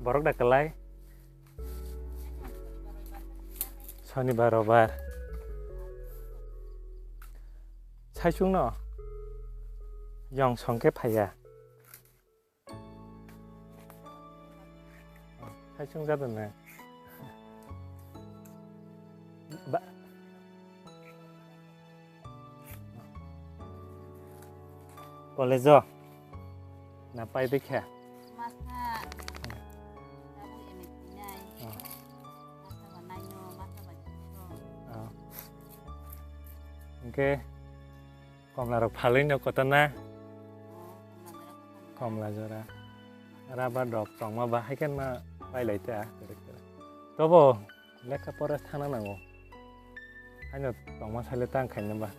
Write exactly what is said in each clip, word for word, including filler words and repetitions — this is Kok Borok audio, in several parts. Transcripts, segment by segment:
Borok da kwlai? Sonibar, robar. Saichung no? Yong song khe phaiya. Saichung jadon na. Ba- College o na pai bikha? Masa. Tabuk M A sinai. Oh. Masa ba naino, masa ba chukro. Oh. Hingke komla rok phalwi no kotona? Oh, komla jora. Komla jora. Rubber rok tongma ba hai khe ma pai lai ta. Tobo lekha pora thana nango. Haino tongma sale tang khaina ba.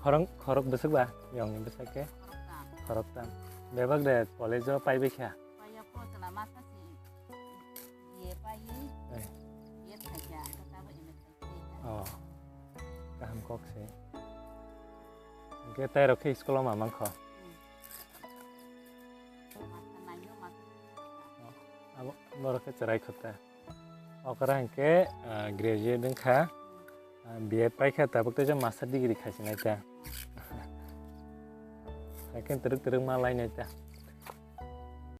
Khorok, khorok bwswk ba? Yongni bwswk khe? Khorok tam. Bebak de college o pai bikha? Paiya po chwla masa si B A paiwi. Eh. B A phaikha, tabuk M A phaikha. Oh. Kaham kok se. Hingke tai rok khe school o ma mankho? Hmm. Masa naio, masa. Oh. Abo borok khe chwrai khota. Okra hingke, ah, graduate wngkha. Ah, B A paikha tabuk tei master degree khaisinai ta. Hai khe twrwk twrwk ma lainai ta.